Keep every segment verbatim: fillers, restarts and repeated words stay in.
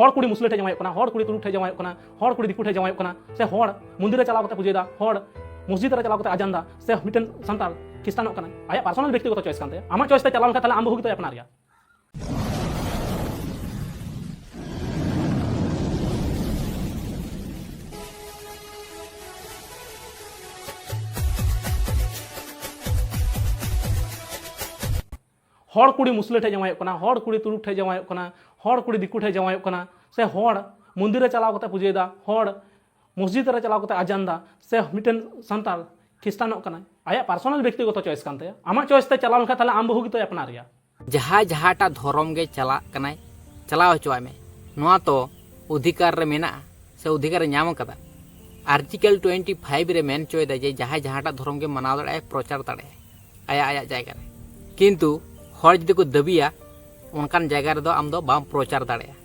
ᱦᱚᱲ ᱠᱩᱲᱤ ᱢᱩᱥᱞᱟᱹ ᱴᱷᱮᱱ ᱡᱟᱶᱟᱭᱚᱜ ᱠᱟᱱᱟ, ᱦᱚᱲ ᱠᱩᱲᱤ ᱛᱩᱲᱩᱠ ᱴᱷᱮᱱ ᱡᱟᱶᱟᱭᱚᱜ ᱠᱟᱱᱟ, ᱦᱚᱲ ᱠᱩᱲᱤ ᱫᱤᱠᱩ ᱴᱷᱮᱱ ᱡᱟᱶᱟᱭᱚᱜ ᱠᱟᱱᱟ, ᱥᱮ ᱦᱚᱲ ᱢᱚᱱᱫᱤᱨ ᱨᱮ ᱪᱟᱞᱟᱣ ᱠᱟᱛᱮ ᱯᱩᱡᱟᱹᱭᱮᱫᱟ, ᱦᱚᱲ ᱢᱚᱥᱡᱤᱫ ᱨᱮ ᱪᱟᱞᱟᱣ ᱠᱟᱛᱮ ᱟᱡᱟᱱ ᱫᱟ, ᱥᱮ ᱢᱤᱫᱴᱮᱱ ᱥᱟᱱᱛᱟᱲ ᱠᱷᱨᱤᱥᱴᱟᱱᱚᱜ ᱠᱟᱱᱟᱭ, ᱟᱭᱟᱜ ᱯᱟᱨᱥᱚᱱᱟᱞ ᱵᱮᱠᱛᱤᱜᱚᱛᱚ ᱪᱚᱭᱮᱥ ᱠᱟᱱ ᱛᱟᱭᱟ᱾ ᱟᱢᱟᱜ ᱪᱚᱭᱮᱥ ᱛᱮ ᱪᱟᱞᱟᱣ ᱞᱮᱱᱠᱷᱟᱱ ᱛᱟᱦᱚᱞᱮ ᱟᱢ ᱵᱟᱹᱦᱩ ᱜᱮᱛᱚᱭ ᱟᱯᱱᱟᱨᱮᱭᱟ᱾ ᱦᱚᱲ ᱠᱩᱲᱤ ᱢᱩᱥᱞᱟᱹ ᱴᱷᱮᱱ ᱡᱟᱶᱟᱭᱚᱜ ᱠᱟᱱᱟ, ᱦᱚᱲ ᱠᱩᱲᱤ ᱛᱩᱲᱩᱠ ᱴᱷᱮᱱ ᱡᱟᱶᱟᱭᱚᱜ ᱠᱟᱱᱟ, ᱦᱚᱲ ᱠᱩᱲᱤ ᱫᱤᱠᱩ ᱴᱷᱮᱱ ᱡᱟᱶᱟᱭᱚᱜ ᱠᱟᱱᱟ, ᱥᱮ ᱦᱚᱲ ᱢᱚᱱᱫᱤᱨ ᱨᱮ ᱪᱟᱞᱟᱣ ᱠᱟᱛᱮ ᱯᱩᱡᱟᱹᱭᱮᱫᱟ, ᱦᱚᱲ ᱢᱚᱥᱡᱤᱫ ᱨᱮ ᱪᱟᱞᱟᱣ ᱠᱟᱛᱮ ᱟᱡᱟᱱ ᱫᱟ, ᱥᱮ ᱢᱤᱫᱴᱮᱱ ᱥᱟᱱᱛᱟᱲ ᱠᱷᱨᱤᱥᱴᱟᱱᱚᱜ ᱠᱟᱱᱟᱭ, ᱟᱭᱟᱜ ᱯᱟᱨᱥᱚᱱᱟᱞ ᱵᱮᱠᱛᱤᱜᱚᱛᱚ ᱪᱚᱭᱮᱥ ᱠᱟᱱ ᱛᱟᱭᱟ᱾ ᱟᱢᱟᱜ ᱪᱚᱭᱮᱥ ᱛᱮ ᱪᱟᱞᱟᱣ ᱞᱮᱱᱠᱷᱟᱱ ᱛᱟᱦᱚᱞᱮ ᱟᱢ ᱵᱟᱹᱦᱩ ᱜᱮᱛᱚᱭ ᱟᱯᱱᱟᱨᱮᱭᱟ᱾ ᱡᱟᱦᱟᱸᱭ ᱡᱟᱦᱟᱸᱴᱟᱜ ᱫᱷᱚᱨᱚᱢ ᱜᱮ ᱪᱟᱞᱟᱜ ᱠᱟᱱᱟᱭ, ᱪᱟᱞᱟᱣ ᱦᱚᱪᱚᱣᱟᱭ ᱢᱮ, ᱱᱚᱣᱟ ᱛᱚ ᱚᱫᱷᱤᱠᱟᱨ ᱨᱮ ᱢᱮᱱᱟᱜᱼᱟ ᱥᱮ ᱚᱫᱷᱤᱠᱟᱨ ᱮ ᱧᱟᱢ ᱟᱠᱟᱫᱟ᱾ ᱟᱨᱴᱤᱠᱮᱞ ᱴᱩᱭᱮᱱᱴᱤ ᱯᱷᱟᱭᱤᱵᱷ ᱨᱮ ᱢᱮᱱ ᱦᱚᱪᱚᱭᱮᱫᱟ ᱡᱮ ᱡᱟᱦᱟᱸᱭ ᱡᱟᱦᱟᱸᱴᱟᱜ ᱫᱷᱚᱨᱚᱢ ᱜᱮ ᱢᱟᱱᱟᱣ ᱫᱟᱲᱮᱭᱟᱜᱼᱟᱭ, ᱯᱨᱚᱪᱟᱨ ᱫᱟᱲᱮᱭᱟᱜᱼᱟᱭ ᱟᱭᱟᱜ ᱟᱭᱟᱜ ᱡᱟᱭᱜᱟ ᱨᱮ᱾ ᱠᱤᱱᱛᱩ ᱦᱚᱲ ᱡᱩᱫᱤ ᱠᱚ ᱫᱟᱹᱵᱤᱭᱟ, ᱚᱱᱠᱟᱱ ᱡᱟᱭᱜᱟ ᱨᱮᱫᱚ ᱟᱢ ᱫᱚ ᱵᱟᱢ ᱯᱨᱚᱪᱟᱨ ᱫᱟᱲᱮᱭᱟᱜᱼᱟ᱾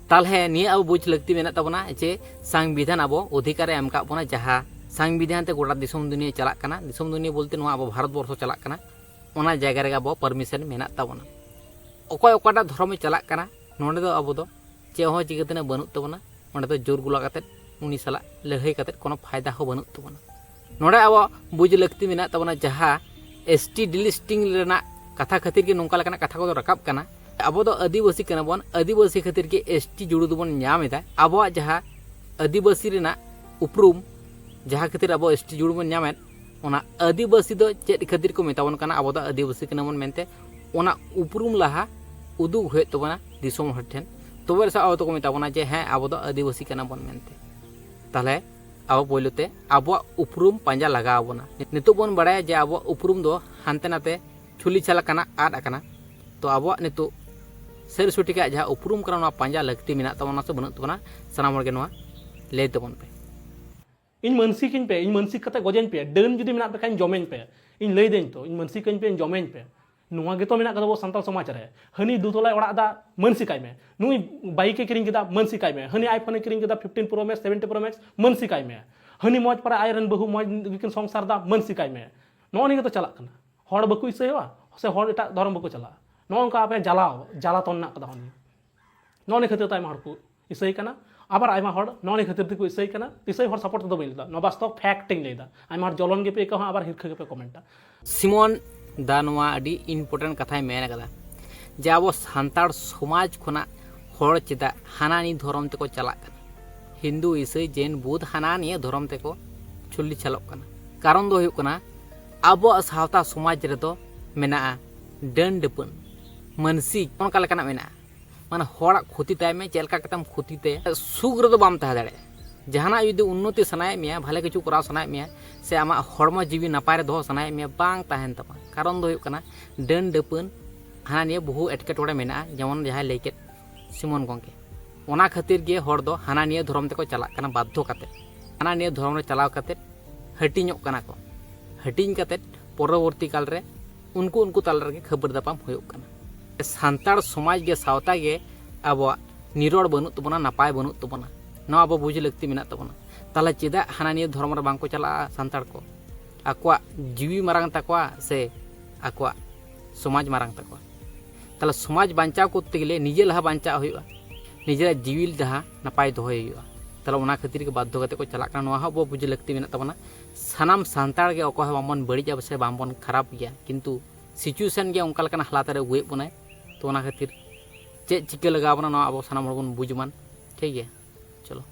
ᱛᱟᱦᱚᱞᱮ ᱱᱤᱭᱟᱹ ᱟᱵᱚ ᱵᱩᱡᱽ ᱞᱟᱹᱠᱛᱤ ᱢᱮᱱᱟᱜ ᱛᱟᱵᱚᱱᱟ ᱡᱮ ᱥᱚᱝᱵᱤᱫᱷᱟᱱ ᱟᱵᱚ ᱚᱫᱷᱤᱠᱟᱨ ᱮ ᱮᱢ ᱟᱠᱟᱫ ᱵᱚᱱᱟ, ᱡᱟᱦᱟᱸ ᱥᱚᱝᱵᱤᱫᱷᱟᱱ ᱛᱮ ᱜᱚᱴᱟ ᱫᱤᱥᱚᱢ ᱫᱩᱱᱤᱭᱟᱹ ᱪᱟᱞᱟᱜ ᱠᱟᱱᱟ, ᱫᱤᱥᱚᱢ ᱫᱩᱱᱤᱭᱟᱹ ᱵᱚᱞᱛᱮ ᱱᱚᱣᱟ ᱟᱵᱚ ᱵᱷᱟᱨᱚᱛ ᱵᱚᱨᱥᱚ ᱪᱟᱞᱟᱜ ᱠᱟᱱᱟ, ᱚᱱᱟ ᱡᱟᱭᱜᱟ ᱨᱮᱜᱮ ᱟᱵᱚ ᱯᱟᱨᱢᱤᱥᱚᱱ ᱢᱮᱱᱟᱜ ᱛᱟᱵᱚᱱᱟ᱾ ᱚᱠᱚᱭ ᱚᱠᱟᱴᱟᱜ ᱫᱷᱚᱨᱚᱢᱮ ᱪᱟᱞᱟᱜ ᱠᱟᱱᱟ, ᱱᱚᱸᱰᱮ ᱫᱚ ᱟᱵᱚ ᱫᱚ ᱪᱮᱫ ᱦᱚᱸ ᱪᱤᱠᱟᱹ ᱛᱮᱱᱟᱜ ᱵᱟᱹᱱᱩᱜ ᱛᱟᱵᱚᱱᱟ᱾ ᱚᱸᱰᱮ ᱫᱚ ᱡᱳᱨ ᱜᱚᱞᱟ ᱠᱟᱛᱮᱫ ᱩᱱᱤ ᱥᱟᱞᱟᱜ ᱞᱟᱹᱲᱦᱟᱹᱭ ᱠᱟᱛᱮᱫ ᱠᱳᱱᱳ ᱯᱷᱟᱭᱫᱟ ᱦᱚᱸ ᱵᱟᱹᱱᱩᱜ ᱛᱟᱵᱚᱱᱟ᱾ ᱱᱚᱰᱮ ᱟᱵᱚ ᱵᱩᱡᱽ ᱞᱟᱹᱠᱛᱤ ᱢᱮᱱᱟᱜ ᱛᱟᱵᱚᱱᱟ, ᱡᱟᱦᱟᱸ ᱮᱥ ᱴᱤ ᱰᱤᱞᱤᱥᱴᱤᱝ ᱨᱮᱱᱟᱜ ᱠᱟᱛᱷᱟ ᱠᱷᱟᱹᱛᱤᱨ ᱜᱮ ᱱᱚᱝᱠᱟ ᱞᱮᱠᱟᱱᱟᱜ ᱠᱟᱛᱷᱟ ᱠᱚᱫᱚ ᱨᱟᱠᱟᱵ ᱠᱟᱱᱟ᱾ ᱟᱵᱚ ᱫᱚ ᱟᱹᱫᱤᱵᱟᱹᱥᱤ ᱠᱟᱱᱟ ᱵᱚᱱ, ᱟᱹᱫᱤᱵᱟᱹᱥᱤ ᱠᱷᱟᱹᱛᱤᱨ ᱜᱮ ᱮᱥ ᱴᱤ ᱡᱩᱲᱩ ᱫᱚᱵᱚᱱ ᱧᱟᱢ ᱮᱫᱟ᱾ ᱟᱵᱚᱣᱟᱜ ᱡᱟᱦᱟᱸ ᱟᱹᱫᱤᱵᱟᱹᱥᱤ ᱨᱮᱱᱟᱜ ᱩᱯᱨᱩᱢ, ᱡᱟᱦᱟᱸ ᱠᱷᱟᱹᱛᱤᱨ ᱟᱵᱚ ᱮᱥ ᱴᱤ ᱡᱩᱲᱩ ᱵᱚᱱ ᱧᱟᱢᱮᱫ, ᱚᱱᱟ ᱟᱹᱫᱤᱵᱟᱹᱥᱤ ᱫᱚ ᱪᱮᱫ ᱠᱷᱟᱹᱛᱤᱨ ᱠᱚ ᱢᱮᱛᱟ ᱵᱚᱱ ᱠᱟᱱᱟ, ᱟᱵᱚ ᱫᱚ ᱟᱹᱫᱤᱵᱟᱹᱥᱤ ᱠᱟᱱᱟ ᱵᱚᱱ ᱢᱮᱱᱛᱮ, ᱚᱱᱟ ᱩᱯᱨᱩᱢ ᱞᱟᱦᱟ ᱩᱫᱩᱜ ᱦᱩᱭᱩᱜ ᱛᱟᱵᱚᱱᱟ ᱫᱤᱥᱚᱢ ᱦᱚᱲ ᱴᱷᱮᱱ᱾ ᱛᱚᱵᱮ ᱨᱮᱥᱮ ᱟᱵᱚ ᱫᱚᱠᱚ ᱢᱮᱛᱟ ᱵᱚᱱᱟ ᱡᱮ ᱦᱮᱸ, ᱟᱵᱚ ᱫᱚ ᱟᱹᱫᱤᱵᱟᱹᱥᱤ ᱠᱟᱱᱟ ᱵᱚᱱ ᱢᱮᱱᱛᱮ᱾ ᱛᱟᱦᱚᱞᱮ ᱟᱵᱚ ᱯᱳᱭᱞᱳ ᱛᱮ ᱟᱵᱚᱣᱟᱜ ᱩᱯᱨᱩᱢ ᱯᱟᱸᱡᱟ ᱞᱟᱜᱟᱣ ᱵᱚᱱᱟ᱾ ᱱᱤᱛᱚᱜ ᱵᱚᱱ ᱵᱟᱲᱟᱭᱟ ᱡᱮ ᱟᱵᱚᱣᱟᱜ ᱩᱯᱨᱩᱢ ᱫᱚ ᱦᱟᱱᱛᱮ ᱱᱟᱛᱮ ᱪᱷᱩᱞᱤ ᱪᱷᱟᱞ ᱟᱠᱟᱱᱟ, ᱟᱫ ᱟᱠᱟᱱᱟ᱾ ᱛᱚ ᱟᱵᱚᱣᱟᱜ ᱱᱤᱛᱚᱜ ᱥᱟᱹᱨᱤ ᱥᱚᱴᱷᱤᱠᱟᱜ ᱡᱟᱦᱟᱸ ᱩᱯᱨᱩᱢ ᱠᱟᱱᱟ, ᱱᱚᱣᱟ ᱯᱟᱸᱡᱟ ᱞᱟᱹᱠᱛᱤ ᱢᱮᱱᱟᱜ ᱛᱟᱵᱚᱱᱟ ᱥᱮ ᱵᱟᱹᱱᱩᱜ ᱛᱟᱵᱚᱱᱟ, ᱥᱟᱱᱟᱢ ᱦᱚᱲᱜᱮ ᱱᱚᱣᱟ ᱞᱟᱹᱭ ᱛᱟᱵᱚᱱ ᱯᱮ᱾ ᱤᱧ ᱢᱟᱹᱱᱥᱤᱠᱟᱹᱧ ᱯᱮ, ᱤᱧ ᱢᱟᱹᱱᱥᱤᱠ ᱠᱟᱛᱮ ᱜᱚᱡᱟᱹᱧ ᱯᱮ, ᱰᱟᱹᱱ ᱡᱩᱫᱤ ᱢᱮᱱᱟᱜ ᱯᱮ ᱠᱷᱟᱱ ᱡᱚᱢᱟᱹᱧ ᱯᱮ, ᱤᱧ ᱞᱟᱹᱭ ᱫᱟᱹᱧ ᱛᱚ, ᱤᱧ ᱢᱟᱹᱱᱥᱤᱠᱟᱹᱧ ᱯᱮ, ᱤᱧ ᱡᱚᱢᱟᱹᱧ ᱯᱮ᱾ ᱱᱚᱣᱟ ᱜᱮᱛᱚ ᱢᱮᱱᱟᱜ ᱠᱟᱫᱟ ᱟᱵᱚ ᱥᱟᱱᱛᱟᱲ ᱥᱚᱢᱟᱡᱽ ᱨᱮ᱾ ᱦᱟᱹᱱᱤ ᱫᱩᱛᱚᱞᱟᱭ ᱚᱲᱟᱜ ᱫᱟ, ᱢᱟᱹᱱᱥᱤᱠᱟᱭ ᱢᱮ᱾ ᱱᱩᱭ ᱵᱟᱭᱤᱠ ᱮ ᱠᱤᱨᱤᱧ ᱠᱮᱫᱟ, ᱢᱟᱹᱱᱥᱤᱠᱟᱭ ᱢᱮ᱾ ᱦᱟᱹᱱᱤ iPhone ᱮ ᱠᱤᱨᱤᱧ ᱠᱮᱫᱟ, fifteen Pro Max, seventeen Pro Max, ᱢᱟᱹᱱᱥᱤᱠᱟᱭ ᱢᱮ᱾ ᱦᱟᱹᱱᱤ ᱢᱚᱡᱽ ᱯᱟᱨᱟ ᱟᱡ ᱨᱮᱱ ᱵᱟᱹᱦᱩ ᱢᱚᱡᱽ ᱜᱮᱠᱤᱱ ᱥᱚᱝᱥᱟᱨ ᱫᱟ, ᱢᱟᱹᱱᱥᱤᱠᱟᱭ ᱢᱮ᱾ ᱱᱚᱜᱼᱚ ᱱᱤᱭᱟᱹ ᱜᱮᱛᱚ ᱪᱟᱞᱟᱜ ᱠᱟᱱᱟ᱾ ᱦᱚᱲ ᱵᱟᱠᱚ ᱤᱥᱟᱹᱭᱚᱜᱼᱟ ᱥᱮ ᱦᱚᱲ ᱮᱴᱟᱜ ᱫᱷᱚᱨᱚᱢ ᱵᱟᱠᱚ ᱪᱟᱞᱟᱜᱼᱟ? ᱱᱚᱜᱼᱚ ᱱᱚᱝᱠᱟ ᱟᱯᱮ ᱡᱟᱞᱟᱣ, ᱡᱟᱞᱟᱛᱚᱱ ᱢᱮᱱᱟᱜ ᱠᱟᱫᱟ᱾ ᱦᱚᱸᱜᱼᱚ ᱱᱤᱭᱟᱹ ᱱᱚᱜᱼᱚ ᱱᱤᱭᱟᱹ ᱠᱷᱟᱹᱛᱤᱨ ᱛᱮ ᱟᱭᱢᱟ ᱦᱚᱲ ᱠᱚ ᱤᱥᱟᱹᱭ ᱠᱟᱱᱟ᱾ ᱟᱵᱟᱨ ᱟᱭᱢᱟ ᱦᱚᱲ ᱱᱚᱜᱼᱚ ᱱᱤᱭᱟᱹ ᱠᱷᱟᱹᱛᱤᱨ ᱛᱮᱠᱚ ᱤᱥᱟᱹᱭ ᱠᱟᱱᱟ᱾ ᱤᱥᱟᱹᱭ ᱦᱚᱲ ᱥᱟᱯᱳᱨᱴ ᱛᱮᱫᱚ ᱵᱟᱹᱧ ᱞᱟᱹᱭᱫᱟ, ᱱᱚᱣᱟ ᱵᱟᱥᱛᱚᱵ ᱯᱷᱮᱠᱴ ᱤᱧ ᱞᱟᱹᱭᱫᱟ᱾ ᱟᱭᱢᱟ ᱦᱚᱲ ᱡᱚᱞᱚᱱ ᱜᱮᱯᱮ ᱟᱹᱭᱠᱟᱹᱣᱟ, ᱟᱵᱟᱨ ᱦᱤᱨᱠᱷᱟᱹ ᱜᱮᱯᱮ ᱠᱚᱢᱮᱱᱴᱟ᱾ ᱥᱤᱢᱚᱱ ᱫᱟ ᱱᱚᱣᱟ ᱟᱹᱰᱤ ᱤᱢᱯᱚᱨᱴᱮᱱᱴ ᱠᱟᱛᱷᱟᱭ ᱢᱮᱱ ᱠᱟᱫᱟ, ᱡᱮ ᱟᱵᱚ ᱥᱟᱱᱛᱟᱲ ᱥᱚᱢᱟᱡᱽ ᱠᱷᱚᱱᱟᱜ ᱦᱚᱲ ᱪᱮᱫᱟᱜ ᱦᱟᱱᱟ ᱱᱤᱭᱟᱹ ᱫᱷᱚᱨᱚᱢ ᱛᱮᱠᱚ ᱪᱟᱞᱟᱜ ᱠᱟᱱᱟ, ᱦᱤᱱᱫᱩ, ᱤᱥᱟᱹᱭ, ᱡᱮᱱ, ᱵᱩᱫᱷ, ᱦᱟᱱᱟ ᱱᱤᱭᱟᱹ ᱫᱷᱚᱨᱚᱢ ᱛᱮᱠᱚ ᱪᱷᱩᱞᱞᱤ ᱪᱷᱟᱞᱚᱜ ᱠᱟᱱᱟ᱾ ᱠᱟᱨᱚᱱ ᱫᱚ ᱦᱩᱭᱩᱜ ᱠᱟᱱᱟ, ᱟᱵᱚᱣᱟᱜ ᱥᱟᱶᱛᱟ ᱥᱚᱢᱟᱡᱽ ᱨᱮᱫᱚ ᱢᱮᱱᱟᱜᱼᱟ ᱰᱟᱹᱱ ᱰᱟᱹᱯᱟᱹᱱ, ᱢᱟᱹᱱᱥᱤᱠ, ᱚᱱᱠᱟ ᱞᱮᱠᱟᱱᱟᱜ ᱢᱮᱱᱟᱜᱼᱟ᱾ ᱢᱟᱱᱮ ᱦᱚᱲᱟᱜ ᱠᱷᱚᱛᱤ ᱛᱟᱭ ᱢᱮ, ᱪᱮᱫ ᱞᱮᱠᱟ ᱠᱟᱛᱮᱢ ᱠᱷᱚᱛᱤ ᱛᱟᱭᱟ, ᱥᱩᱠ ᱨᱮᱫᱚ ᱵᱟᱢ ᱛᱟᱦᱮᱸ ᱫᱟᱲᱮᱭᱟᱜᱼᱟ᱾ ᱡᱟᱦᱟᱱᱟᱜ ᱡᱩᱫᱤ ᱩᱱᱱᱚᱛᱤ ᱥᱟᱱᱟᱭᱮᱫ ᱢᱮᱭᱟ, ᱵᱷᱟᱞᱮ ᱠᱤᱪᱷᱩ ᱠᱚᱨᱟᱣ ᱥᱟᱱᱟᱭᱮᱫ ᱢᱮᱭᱟ, ᱥᱮ ᱟᱢᱟᱜ ᱦᱚᱲᱢᱚ ᱡᱤᱣᱤ ᱱᱟᱯᱟᱭ ᱨᱮ ᱫᱚᱦᱚ ᱥᱟᱱᱟᱭᱮᱫ ᱢᱮᱭᱟ, ᱵᱟᱝ ᱛᱟᱦᱮᱱ ᱛᱟᱢᱟ᱾ ᱠᱟᱨᱚᱱ ᱫᱚ ᱦᱩᱭᱩᱜ ᱠᱟᱱᱟ, ᱰᱟᱹᱱ ᱰᱟᱹᱯᱟᱹᱱ ᱦᱟᱱᱟ ᱱᱤᱭᱟᱹ ᱵᱚᱦᱩ ᱮᱴᱠᱮᱴᱚᱬᱮ ᱢᱮᱱᱟᱜᱼᱟ, ᱡᱮᱢᱚᱱ ᱡᱟᱦᱟᱸᱭ ᱞᱟᱹᱭ ᱠᱮᱫ ᱥᱤᱢᱚᱱ ᱜᱚᱢᱠᱮ᱾ ᱚᱱᱟ ᱠᱷᱟᱹᱛᱤᱨ ᱜᱮ ᱦᱚᱲ ᱫᱚ ᱦᱟᱱᱟ ᱱᱤᱭᱟᱹ ᱫᱷᱚᱨᱚᱢ ᱛᱮᱠᱚ ᱪᱟᱞᱟᱜ ᱠᱟᱱᱟ ᱵᱟᱫᱽᱫᱷᱚ ᱠᱟᱛᱮ, ᱦᱟᱱᱟ ᱱᱤᱭᱟᱹ ᱫᱷᱚᱨᱚᱢ ᱨᱮ ᱪᱟᱞᱟᱣ ᱠᱟᱛᱮ ᱦᱟᱹᱴᱤᱧᱚᱜ ᱠᱟᱱᱟ ᱠᱚ᱾ ᱦᱟᱹᱴᱤᱧ ᱠᱟᱛᱮ ᱯᱚᱨᱚᱵᱚᱨᱛᱤ ᱠᱟᱞ ᱨᱮ ᱩᱱᱠᱩ ᱩᱱᱠᱩ ᱛᱟᱞᱟ ᱨᱮᱜᱮ ᱠᱷᱟᱹᱯᱟᱹᱨᱤ ᱛᱟᱯᱟᱢ ᱦᱩᱭᱩᱜ ᱠᱟᱱᱟ᱾ ᱥᱟᱱᱛᱟᱲ ᱥᱚᱢᱟᱡᱽ ᱜᱮ, ᱥᱟᱶᱛᱟ ᱜᱮ ᱟᱵᱚᱣᱟᱜ ᱱᱤᱨᱚᱲ ᱵᱟᱹᱱᱩᱜ ᱛᱟᱵᱚᱱᱟ, ᱱᱟᱯᱟᱭ ᱵᱟᱹᱱᱩᱜ ᱛᱟᱵᱚᱱᱟ, ᱱᱚᱣᱟ ᱟᱵᱚ ᱵᱩᱡᱽ ᱞᱟᱹᱠᱛᱤ ᱢᱮᱱᱟᱜ ᱛᱟᱵᱚᱱᱟ᱾ ᱛᱟᱦᱚᱞᱮ ᱪᱮᱫᱟᱜ ᱦᱟᱱᱟ ᱱᱤᱭᱟᱹ ᱫᱷᱚᱨᱚᱢ ᱨᱮ ᱵᱟᱝ ᱠᱚ ᱪᱟᱞᱟᱜᱼᱟ ᱥᱟᱱᱛᱟᱲ ᱠᱚ? ᱟᱠᱚᱣᱟᱜ ᱡᱤᱣᱤ ᱢᱟᱨᱟᱝ ᱛᱟᱠᱚᱣᱟ ᱥᱮ ᱟᱠᱚᱣᱟᱜ ᱥᱚᱢᱟᱡᱽ ᱢᱟᱨᱟᱝ ᱛᱟᱠᱚᱣᱟ? ᱛᱟᱦᱚᱞᱮ ᱥᱚᱢᱟᱡᱽ ᱵᱟᱧᱪᱟᱣ ᱠᱚᱨᱛᱮ ᱜᱮᱞᱮ ᱱᱤᱡᱮ ᱞᱟᱦᱟ ᱵᱟᱧᱪᱟᱜ ᱦᱩᱭᱩᱜᱼᱟ, ᱱᱤᱡᱮᱨᱟᱜ ᱡᱤᱣᱤ ᱡᱟᱦᱟᱸ ᱱᱟᱯᱟᱭ ᱫᱚᱦᱚᱭ ᱦᱩᱭᱩᱜᱼᱟ᱾ ᱛᱟᱦᱚᱞᱮ ᱚᱱᱟ ᱠᱷᱟᱹᱛᱤᱨ ᱜᱮ ᱵᱟᱫᱽᱫᱷᱚ ᱠᱟᱛᱮ ᱠᱚ ᱪᱟᱞᱟᱜ ᱠᱟᱱᱟ, ᱱᱚᱣᱟ ᱦᱚᱸ ᱟᱵᱚ ᱵᱩᱡᱽ ᱞᱟᱹᱠᱛᱤ ᱢᱮᱱᱟᱜ ᱛᱟᱵᱚᱱᱟ᱾ ᱥᱟᱱᱟᱢ ᱥᱟᱱᱛᱟᱲ ᱜᱮ ᱚᱠᱚᱭ ᱦᱚᱸ ᱵᱟᱝᱵᱚᱱ ᱵᱟᱹᱲᱤᱡᱼᱟ ᱥᱮ ᱵᱟᱝᱵᱚᱱ ᱠᱷᱟᱨᱟᱯ ᱜᱮᱭᱟ, ᱠᱤᱱᱛᱩ ᱥᱤᱪᱩᱭᱮᱥᱚᱱ ᱜᱮ ᱚᱱᱠᱟ ᱞᱮᱠᱟᱱ ᱦᱟᱞᱟᱛ ᱨᱮ ᱟᱹᱜᱩᱭᱮᱫ ᱵᱚᱱᱟᱭ᱾ ᱛᱚ ᱚᱱᱟ ᱠᱷᱟᱹᱛᱤᱨ ᱪᱮᱫ ᱪᱤᱠᱟᱹ ᱞᱟᱜᱟᱣ ᱵᱚᱱᱟ, ᱱᱚᱣᱟ ᱟᱵᱚ ᱥᱟᱱᱟᱢ ᱦᱚᱲ ᱵᱚᱱ ᱵᱩᱡᱽ ᱢᱟᱱ᱾ ᱴᱷᱤᱠ ᱜᱮᱭᱟ, ᱪᱚᱞᱚ᱾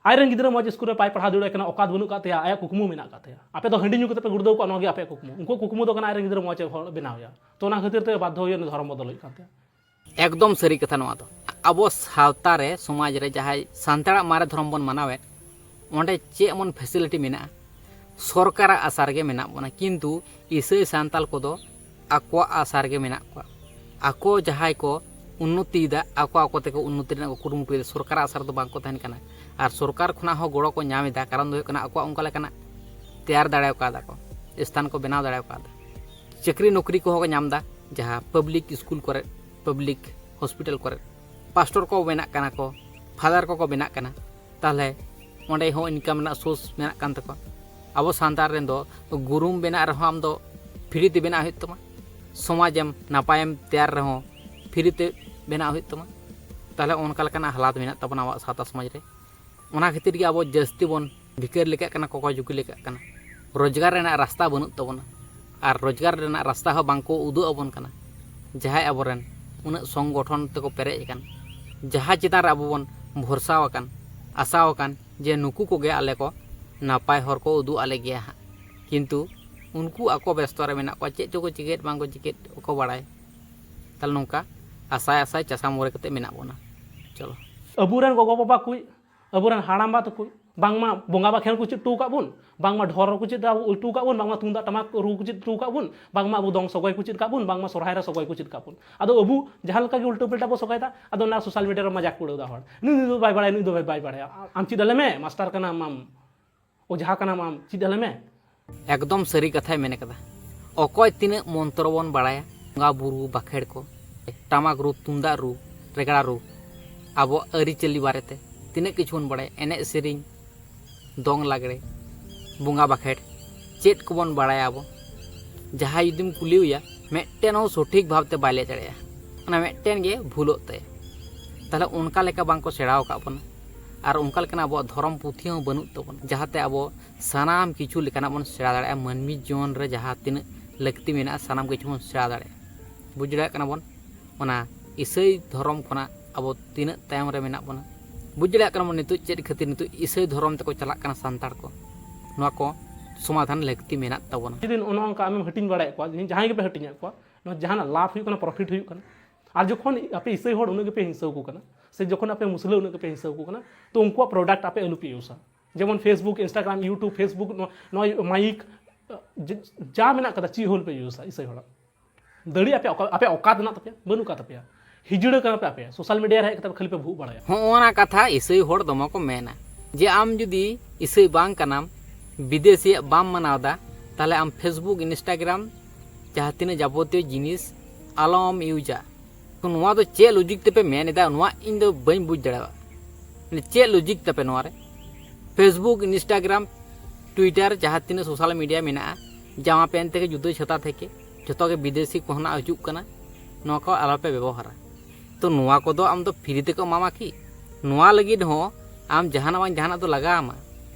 ᱟᱡᱨᱮᱱ ᱜᱤᱫᱽᱨᱟᱹ ᱢᱚᱡᱽ ᱥᱠᱩᱞ ᱨᱮ ᱵᱟᱭ ᱯᱟᱲᱦᱟᱣ ᱫᱟᱲᱮᱭᱟᱜ ᱠᱟᱱᱟ, ᱚᱠᱟᱛ ᱵᱟᱹᱱᱩᱜ ᱠᱟᱫ ᱛᱟᱭᱟ, ᱟᱭᱟᱜ ᱠᱩᱠᱢᱩ ᱢᱮᱱᱟᱜ ᱠᱟᱫ ᱛᱟᱭᱟ᱾ ᱟᱯᱮ ᱫᱚ ᱦᱟᱺᱰᱤ ᱧᱩ ᱠᱟᱛᱮ ᱯᱮ ᱜᱩᱲᱫᱟᱹᱣ ᱠᱚᱜᱼᱟ, ᱱᱚᱣᱟ ᱜᱮ ᱟᱯᱮᱭᱟᱜ ᱠᱩᱠᱢᱩ᱾ ᱩᱱᱠᱩ ᱠᱩᱠᱢᱩ ᱫᱚ ᱠᱟᱱᱟ ᱟᱡᱨᱮᱱ ᱜᱤᱫᱽᱨᱟᱹ ᱢᱚᱡᱽ ᱦᱚᱲ ᱵᱮᱱᱟᱣ ᱮᱭᱟ᱾ ᱛᱚ ᱚᱱᱟ ᱠᱷᱟᱹᱛᱤᱨ ᱛᱮ ᱵᱟᱫᱽᱫᱷᱚ ᱦᱩᱭᱩᱜᱼᱟ, ᱩᱱᱤ ᱫᱷᱚᱨᱚᱢ ᱵᱚᱫᱚᱞ ᱦᱩᱭᱩᱜ ᱠᱟᱱ ᱛᱟᱭᱟ᱾ ᱮᱠᱫᱚᱢ ᱥᱟᱹᱨᱤ ᱠᱟᱛᱷᱟ ᱱᱚᱣᱟ ᱫᱚ᱾ ᱟᱵᱚ ᱥᱟᱶᱛᱟ ᱨᱮ, ᱥᱚᱢᱟᱡᱽ ᱨᱮ ᱡᱟᱦᱟᱸᱭ ᱥᱟᱱᱛᱟᱲᱟᱜ ᱢᱟᱨᱮ ᱫᱷᱚᱨᱚᱢ ᱵᱚᱱ ᱢᱟᱱᱟᱣᱮᱫ, ᱚᱸᱰᱮ ᱪᱮᱫ ᱮᱢᱚᱱ ᱯᱷᱮᱥᱤᱞᱤᱴᱤ ᱢᱮᱱᱟᱜᱼᱟ? ᱥᱚᱨᱠᱟᱨᱟᱜ ᱟᱥᱟ ᱨᱮᱜᱮ ᱢᱮᱱᱟᱜ ᱵᱚᱱᱟ, ᱠᱤᱱᱛᱩ ᱤᱥᱟᱹᱭ ᱥᱟᱱᱛᱟᱲ ᱠᱚᱫᱚ ᱟᱠᱚᱣᱟᱜ ᱟᱥᱟ ᱨᱮᱜᱮ ᱢᱮᱱᱟᱜ ᱠᱚᱣᱟ᱾ ᱟᱠᱚ ᱡᱟᱦᱟᱸᱭ ᱠᱚ ᱩᱱᱱᱚᱛᱤᱭᱮᱫᱟ, ᱟᱠᱚ ᱟᱠᱚ ᱛᱮᱠᱚ ᱩᱱᱱᱚᱛᱤ ᱨᱮᱱᱟᱜ ᱠᱚ ᱠᱩᱨᱩᱢᱩᱴᱩᱭᱮᱫᱟ, ᱥᱚᱨᱠᱟᱨᱟᱜ ᱟᱥᱟ ᱨᱮᱫᱚ ᱵᱟᱝ ᱠᱚ ᱛᱟᱦᱮᱱ ᱠᱟᱱᱟ᱾ ᱟᱨ ᱥᱚᱨᱠᱟᱨ ᱠᱷᱚᱱᱟᱜ ᱦᱚᱸ ᱜᱚᱲᱚ ᱠᱚ ᱧᱟᱢ ᱮᱫᱟ, ᱠᱟᱨᱚᱱ ᱫᱚ ᱦᱩᱭᱩᱜ ᱠᱟᱱᱟ ᱟᱠᱚᱣᱟᱜ ᱚᱱᱠᱟ ᱞᱮᱠᱟᱱᱟᱜ ᱛᱮᱭᱟᱨ ᱫᱟᱲᱮ ᱠᱟᱣᱫᱟ ᱠᱚ, ᱥᱛᱷᱟᱱ ᱠᱚ ᱵᱮᱱᱟᱣ ᱫᱟᱲᱮ ᱠᱟᱣᱫᱟ᱾ ᱪᱟᱹᱠᱨᱤ ᱱᱚᱠᱨᱤ ᱠᱚᱦᱚᱸ ᱠᱚ ᱧᱟᱢ ᱮᱫᱟ, ᱡᱟᱦᱟᱸ ᱯᱟᱵᱽᱞᱤᱠ ᱥᱠᱩᱞ ᱠᱚᱨᱮ, ᱯᱟᱵᱽᱞᱤᱠ ᱦᱚᱥᱯᱤᱴᱟᱞ ᱠᱚᱨᱮ ᱯᱟᱥᱴᱚᱨ ᱠᱚ ᱵᱮᱱᱟᱜ ᱠᱟᱱᱟ ᱠᱚ, ᱯᱷᱟᱫᱟᱨ ᱠᱚᱠᱚ ᱵᱮᱱᱟᱜ ᱠᱟᱱᱟ᱾ ᱛᱟᱦᱚᱞᱮ ᱚᱸᱰᱮ ᱦᱚᱸ ᱤᱱᱠᱟᱢ ᱨᱮᱱᱟᱜ ᱥᱳᱨᱥ ᱢᱮᱱᱟᱜ ᱠᱟᱱ ᱛᱟᱠᱚᱣᱟ᱾ ᱟᱵᱚ ᱥᱟᱱᱛᱟᱲ ᱨᱮᱱ ᱫᱚ ᱜᱩᱨᱩᱢ ᱵᱮᱱᱟᱜ ᱨᱮᱦᱚᱸ ᱟᱢ ᱫᱚ ᱯᱷᱨᱤ ᱛᱮ ᱵᱮᱱᱟᱜ ᱦᱩᱭᱩᱜ ᱛᱟᱢᱟ, ᱥᱚᱢᱟᱡᱮᱢ ᱱᱟᱯᱟᱭᱮᱢ ᱛᱮᱭᱟᱨ ᱨᱮᱦᱚᱸ ᱯᱷᱨᱤ ᱛᱮ ᱵᱮᱱᱟᱜ ᱦᱩᱭᱩᱜ ᱛᱟᱢᱟ᱾ ᱛᱟᱦᱚᱞᱮ ᱚᱱᱠᱟ ᱞᱮᱠᱟᱱᱟᱜ ᱦᱟᱞᱟᱛ ᱢᱮᱱᱟᱜ ᱛᱟᱵᱚᱱᱟ ᱟᱵᱚᱣᱟᱜ ᱥᱟᱶᱛᱟ ᱥᱚᱢᱟᱡᱽ ᱨᱮ᱾ ᱚᱱᱟ ᱠᱷᱟᱹᱛᱤᱨ ᱜᱮ ᱟᱵᱚ ᱡᱟᱹᱥᱛᱤ ᱵᱚᱱ ᱵᱷᱤᱠᱟᱹᱨ ᱞᱮᱠᱟᱜ ᱠᱟᱱᱟ, ᱠᱚᱠᱚᱭ ᱡᱩᱜᱤ ᱞᱮᱠᱟᱜ ᱠᱟᱱᱟ᱾ ᱨᱳᱡᱽᱜᱟᱨ ᱨᱮᱱᱟᱜ ᱨᱟᱥᱛᱟ ᱵᱟᱹᱱᱩᱜ ᱛᱟᱵᱚᱱᱟ᱾ ᱟᱨ ᱨᱳᱡᱽᱜᱟᱨ ᱨᱮᱱᱟᱜ ᱨᱟᱥᱛᱟ ᱦᱚᱸ ᱵᱟᱝᱠᱚ ᱩᱫᱩᱜ ᱟᱵᱚᱱ ᱠᱟᱱᱟ᱾ ᱡᱟᱦᱟᱸᱭ ᱟᱵᱚᱨᱮᱱ ᱩᱱᱟᱹᱜ ᱥᱚᱝᱜᱚᱴᱷᱚᱱ ᱛᱮᱠᱚ ᱯᱮᱨᱮᱡ ᱟᱠᱟᱱ, ᱡᱟᱦᱟᱸ ᱪᱮᱛᱟᱱ ᱨᱮ ᱟᱵᱚ ᱵᱚᱱ ᱵᱷᱚᱨᱥᱟ ᱟᱠᱟᱱ, ᱟᱥᱟ ᱟᱠᱟᱱ ᱡᱮ ᱱᱩᱠᱩ ᱠᱚᱜᱮ ᱟᱞᱮ ᱠᱚ ᱱᱟᱯᱟᱭ ᱦᱚᱨ ᱠᱚ ᱩᱫᱩᱜ ᱟᱞᱮ ᱜᱮᱭᱟ ᱦᱟᱸᱜ, ᱠᱤᱱᱛᱩ ᱩᱱᱠᱩ ᱟᱠᱚ ᱵᱮᱥᱛᱚ ᱨᱮ ᱢᱮᱱᱟᱜ ᱠᱚᱣᱟ, ᱪᱮᱫ ᱪᱚᱠᱚ ᱪᱤᱠᱟᱹᱭᱮᱫ ᱵᱟᱝ ᱠᱚ ᱪᱤᱠᱟᱹᱭᱮᱫ ᱚᱠᱚ ᱵᱟᱲᱟᱭ᱾ ᱛᱟᱦᱚᱞᱮ ᱱᱚᱝᱠᱟ ᱟᱥᱟᱭ ᱟᱥᱟᱭ ᱪᱟᱥᱟ ᱢᱚᱨᱮ ᱠᱟᱛᱮ ᱢᱮᱱᱟᱜ ᱵᱚᱱᱟ᱾ ᱪᱚᱞᱚ᱾ ᱟᱵᱚᱨᱮᱱ ᱜᱚᱜᱚ ᱵᱟᱵᱟ ᱠᱚ, ᱟᱵᱚᱨᱮᱱ ᱦᱟᱲᱟᱢᱵᱟ ᱛᱟᱠᱚ ᱵᱟᱝᱢᱟ ᱵᱚᱸᱜᱟ ᱵᱟᱠᱷᱮᱲ ᱠᱚ ᱪᱮᱫ ᱦᱚᱴᱚ ᱟᱠᱟᱫ ᱵᱚᱱ, ᱵᱟᱝᱢᱟ ᱰᱷᱚᱨ ᱠᱚ ᱪᱮᱫ ᱦᱚᱴᱚ ᱟᱠᱟᱫ ᱵᱚᱱ, ᱵᱟᱝᱢᱟ ᱛᱩᱢᱫᱟᱜ ᱴᱟᱢᱟᱠ ᱨᱩ ᱠᱚ ᱪᱮᱫ ᱦᱚᱴᱚ ᱟᱠᱟᱫ ᱵᱚᱱ, ᱵᱟᱝᱢᱟ ᱟᱵᱚ ᱫᱚᱝ ᱥᱚᱜᱚᱭ ᱠᱚ ᱪᱮᱫ ᱟᱠᱟᱫ ᱵᱚᱱ, ᱵᱟᱝᱢᱟ ᱥᱚᱨᱦᱟᱭ ᱨᱮ ᱥᱚᱜᱚᱭ ᱠᱚ ᱪᱮᱫ ᱟᱠᱟᱫ ᱵᱚᱱ᱾ ᱟᱫᱚ ᱟᱵᱚ ᱡᱟᱦᱟᱸ ᱞᱮᱠᱟ ᱜᱮ ᱩᱞᱴᱟᱹ ᱯᱟᱞᱴᱟ ᱵᱚ ᱥᱚᱜᱚᱭ ᱮᱫᱟ, ᱟᱫᱚ ᱚᱱᱟ ᱥᱳᱥᱟᱞ ᱢᱤᱰᱤᱭᱟ ᱨᱮ ᱢᱟᱡᱟᱠ ᱠᱚ ᱩᱲᱟᱹᱣ ᱮᱫᱟ ᱦᱚᱲ, "ᱱᱩᱭ, ᱱᱩᱭ ᱫᱚ ᱵᱟᱭ ᱵᱟᱲᱟᱭᱟ, ᱱᱩᱭ ᱫᱚ ᱵᱟᱭ, ᱵᱟᱭ ᱵᱟᱲᱟᱭᱟ, ᱟᱢ ᱪᱮᱫ ᱟᱞᱮ ᱢᱮ, ᱢᱟᱥᱴᱟᱨ ᱠᱟᱱᱟᱢ ᱟᱢ, ᱚᱡᱷᱟ ᱠᱟᱱᱟᱢ ᱟᱢ, ᱪᱮᱫ ᱟᱞᱮ ᱢᱮ᱾" ᱮᱠᱫᱚᱢ ᱥᱟᱹᱨᱤ ᱠᱟᱛᱷᱟᱭ ᱢᱮᱱ ᱠᱟᱫᱟ᱾ ᱚᱠᱚᱭ ᱛᱤᱱᱟᱹᱜ ᱢᱚᱱᱛᱨᱚ ᱵᱚᱱ ᱵᱟᱲᱟᱭᱟ, ᱵᱚᱸᱜᱟ ᱵᱩᱨᱩ ᱵᱟᱠᱷᱮᱲ ᱠᱚ, ᱴᱟᱢᱟᱠ ᱨᱩ, ᱛᱩᱢᱫᱟᱜ ᱨᱩ, ᱨᱮᱜᱽᱲᱟ ᱨᱩ, ᱟᱵᱚ ᱟᱹᱨᱤᱪᱟᱹᱞᱤ ᱵᱟᱨᱮᱛᱮ ᱛᱤᱱᱟᱹᱜ ᱠᱤᱪᱷᱩ ᱵᱚᱱ ᱵᱟᱲᱟᱭᱟ, ᱮᱱᱮᱡ ᱥᱮᱨᱮᱧ, ᱫᱚᱝ ᱞᱟᱜᱽᱲᱮ, ᱵᱚᱸᱜᱟ ᱵᱟᱠᱷᱮᱲ, ᱪᱮᱫ ᱠᱚᱵᱚᱱ ᱵᱟᱲᱟᱭᱟ ᱟᱵᱚ? ᱡᱟᱦᱟᱸᱭ ᱡᱩᱫᱤᱢ ᱠᱩᱞᱤᱭᱮᱭᱟ, ᱢᱤᱫᱴᱮᱱ ᱦᱚᱸ ᱥᱚᱴᱷᱤᱠ ᱵᱷᱟᱵᱽᱛᱮ ᱵᱟᱭ ᱞᱟᱹᱭ ᱫᱟᱲᱮᱭᱟᱜᱼᱟ᱾ ᱚᱱᱟ ᱢᱤᱫᱴᱮᱱ ᱜᱮ ᱵᱷᱩᱞᱚᱜ ᱛᱟᱭᱟ᱾ ᱛᱟᱦᱞᱮ ᱚᱱᱠᱟ ᱞᱮᱠᱟ ᱵᱟᱝ ᱠᱚ ᱥᱮᱬᱟ ᱟᱠᱟᱫ ᱵᱚᱱᱟ, ᱟᱨ ᱚᱱᱠᱟ ᱞᱮᱠᱟᱱᱟᱜ ᱟᱵᱚᱣᱟᱜ ᱫᱷᱚᱨᱚᱢ ᱯᱩᱛᱷᱤ ᱦᱚᱸ ᱵᱟᱹᱱᱩᱜ ᱛᱟᱵᱚᱱᱟ, ᱡᱟᱦᱟᱸᱛᱮ ᱟᱵᱚ ᱥᱟᱱᱟᱢ ᱠᱤᱪᱷᱩ ᱞᱮᱠᱟᱱᱟᱜ ᱵᱚᱱ ᱥᱮᱬᱟ ᱫᱟᱲᱮᱭᱟᱜᱼᱟ᱾ ᱢᱟᱹᱱᱢᱤ ᱡᱤᱭᱚᱱ ᱨᱮ ᱡᱟᱦᱟᱸ ᱛᱤᱱᱟᱹᱜ ᱞᱟᱹᱠᱛᱤ ᱢᱮᱱᱟᱜᱼᱟ, ᱥᱟᱱᱟᱢ ᱠᱤᱪᱷᱩ ᱵᱚᱱ ᱥᱮᱬᱟ ᱫᱟᱲᱮᱭᱟᱜᱼᱟ᱾ ᱵᱩᱡᱽ ᱫᱟᱲᱮᱭᱟᱜ ᱠᱟᱱᱟ ᱵᱚᱱ, ᱚᱱᱟ ᱤᱥᱟᱹᱭ ᱫᱷᱚᱨᱚᱢ ᱠᱷᱚᱱᱟᱜ ᱟᱵᱚ ᱛᱤᱱᱟᱹᱜ ᱛᱟᱭᱚᱢ ᱨᱮ ᱢᱮᱱᱟᱜ ᱵᱚᱱᱟ᱾ ᱵᱩᱡᱽ ᱫᱟᱲᱮᱭᱟᱜ ᱠᱟᱱᱟ ᱵᱚᱱ ᱱᱤᱛᱚᱜ ᱪᱮᱫ ᱠᱷᱟᱹᱛᱤᱨ ᱱᱤᱛᱚᱜ ᱤᱥᱟᱹᱭ ᱫᱷᱚᱨᱚᱢ ᱛᱮᱠᱚ ᱪᱟᱞᱟᱜ ᱠᱟᱱᱟ ᱥᱟᱱᱛᱟᱲ ᱠᱚ᱾ ᱱᱚᱣᱟ ᱠᱚ ᱥᱚᱢᱟᱫᱷᱟᱱ ᱞᱟᱹᱠᱛᱤ ᱢᱮᱱᱟᱜ ᱛᱟᱵᱚᱱᱟ᱾ ᱡᱩᱫᱤ ᱱᱚᱜᱼᱚ ᱱᱚᱝᱠᱟ ᱟᱢᱮᱢ ᱦᱟᱹᱴᱤᱧ ᱵᱟᱲᱟᱭᱮᱫ ᱠᱚᱣᱟ, ᱡᱟᱦᱟᱸᱭ ᱜᱮᱯᱮ ᱦᱟᱹᱴᱤᱧᱮᱫ ᱠᱚᱣᱟ, ᱱᱚᱣᱟ ᱡᱟᱦᱟᱱᱟᱜ ᱞᱟᱵᱷ ᱦᱩᱭᱩᱜ ᱠᱟᱱᱟ, ᱯᱨᱚᱯᱷᱤᱴ ᱦᱩᱭᱩᱜ ᱠᱟᱱᱟ᱾ ᱟᱨ ᱡᱚᱠᱷᱚᱱ ᱟᱯᱮ ᱤᱥᱟᱹᱭ ᱦᱚᱲ ᱩᱱᱟᱹᱜ ᱜᱮᱯᱮ ᱦᱤᱝᱥᱟᱹ ᱟᱠᱚ ᱠᱟᱱᱟ, ᱥᱮ ᱡᱚᱠᱷᱚᱱ ᱟᱯᱮ ᱢᱩᱥᱞᱟᱹ ᱩᱱᱟᱹᱜ ᱜᱮᱯᱮ ᱦᱤᱝᱥᱟᱹ ᱟᱠᱚ ᱠᱟᱱᱟ, ᱛᱚ ᱩᱱᱠᱩᱣᱟᱜ ᱯᱨᱚᱰᱟᱠᱴ ᱟᱯᱮ ᱟᱞᱚᱯᱮ ᱤᱭᱩᱥᱟ᱾ ᱡᱮᱢᱚᱱ Facebook, Instagram, YouTube, Facebook, ᱱᱚᱣᱟ, ᱱᱚᱣᱟ ᱢᱟᱭᱤᱠ, ᱡᱟ ᱢᱮᱱᱟᱜ ᱠᱟᱫᱟ, ᱪᱮᱫ ᱦᱚᱸ ᱟᱞᱚᱯᱮ ᱤᱭᱩᱥᱟ ᱤᱥᱟᱹᱭ ᱦᱚᱲᱟᱜ᱾ ᱫᱟᱲᱮ ᱟᱯᱮ ᱚᱠᱟ-, ᱟᱯᱮ ᱚᱠᱟᱛ ᱢᱮᱱᱟᱜ ᱛᱟᱯᱮᱭᱟ? ᱵᱟᱹᱱᱩᱜ ᱟᱠᱟᱫ ᱛᱟᱯᱮᱭᱟ᱾ ᱦᱤᱡᱲᱟᱹ ᱠᱟᱱᱟ ᱯᱮ ᱟᱯᱮ᱾ ᱥᱳᱥᱟᱞ ᱢᱤᱰᱤᱭᱟ ᱨᱮ ᱦᱮᱡ ᱠᱟᱛᱮ ᱠᱷᱟᱹᱞᱤ ᱯᱮ ᱵᱷᱩᱜ ᱵᱟᱲᱟᱭᱟ᱾ ᱦᱚᱸᱜᱼᱚ ᱱᱟ ᱠᱟᱛᱷᱟ ᱤᱥᱟᱹᱭ ᱦᱚᱲ ᱫᱚᱢᱮ ᱠᱚ ᱢᱮᱱᱟ ᱡᱮ ᱟᱢ ᱡᱩᱫᱤ ᱤᱥᱟᱹᱭ ᱵᱟᱝ ᱠᱟᱱᱟᱢ, ᱵᱤᱫᱮᱥᱤᱭᱟᱜ ᱵᱟᱢ ᱢᱟᱱᱟᱣ ᱮᱫᱟ, ᱛᱟᱦᱞᱮ ᱟᱢ Facebook, Instagram, ᱡᱟᱦᱟᱸ ᱛᱤᱱᱟᱹᱜ ᱡᱟᱵᱚᱛᱤᱭᱚ ᱡᱤᱱᱤᱥ ᱟᱞᱚᱢ ᱤᱭᱩᱡᱟ᱾ ᱛᱚ ᱱᱚᱣᱟ ᱫᱚ ᱪᱮᱫ ᱞᱚᱡᱤᱠ ᱛᱮᱯᱮ ᱢᱮᱱ ᱮᱫᱟ, ᱱᱚᱣᱟ ᱤᱧ ᱫᱚ ᱵᱟᱹᱧ ᱵᱩᱡᱽ ᱫᱟᱲᱮᱭᱟᱜᱼᱟ᱾ ᱢᱟᱱᱮ ᱪᱮᱫ ᱞᱚᱡᱤᱠ ᱛᱟᱯᱮ ᱱᱚᱣᱟ ᱨᱮ? Facebook, Instagram, Twitter, ᱡᱟᱦᱟᱸ ᱛᱤᱱᱟᱹᱜ ᱥᱳᱥᱟᱞ ᱢᱤᱰᱤᱭᱟ ᱢᱮᱱᱟᱜᱼᱟ, ᱡᱟᱢᱟ ᱯᱮᱱᱴ ᱛᱷᱮᱠᱮ ᱡᱩᱛᱟᱹ ᱪᱷᱟᱛᱟ ᱛᱷᱮᱠᱮ ᱡᱷᱚᱛᱚ ᱜᱮ ᱵᱤᱫᱮᱥᱤ ᱠᱷᱚᱱᱟᱜ ᱦᱤᱡᱩᱜ ᱠᱟᱱᱟ᱾ ᱱᱚᱣᱟ ᱠᱚ ᱟᱞᱚᱯᱮ ᱵᱮᱵᱚᱦᱟᱨᱟ᱾ ᱛᱚ ᱱᱚᱣᱟ ᱠᱚᱫᱚ ᱟᱢ ᱫᱚ ᱯᱷᱨᱤ ᱛᱮᱠᱚ ᱮᱢᱟᱢᱟ ᱠᱤ? ᱱᱚᱣᱟ ᱞᱟᱹᱜᱤᱫ ᱦᱚᱸ ᱟᱢ ᱡᱟᱦᱟᱱᱟᱜ ᱵᱟᱝ ᱡᱟᱦᱟᱱᱟᱜ ᱫᱚ ᱞᱟᱜᱟᱣ ᱟᱢᱟ᱾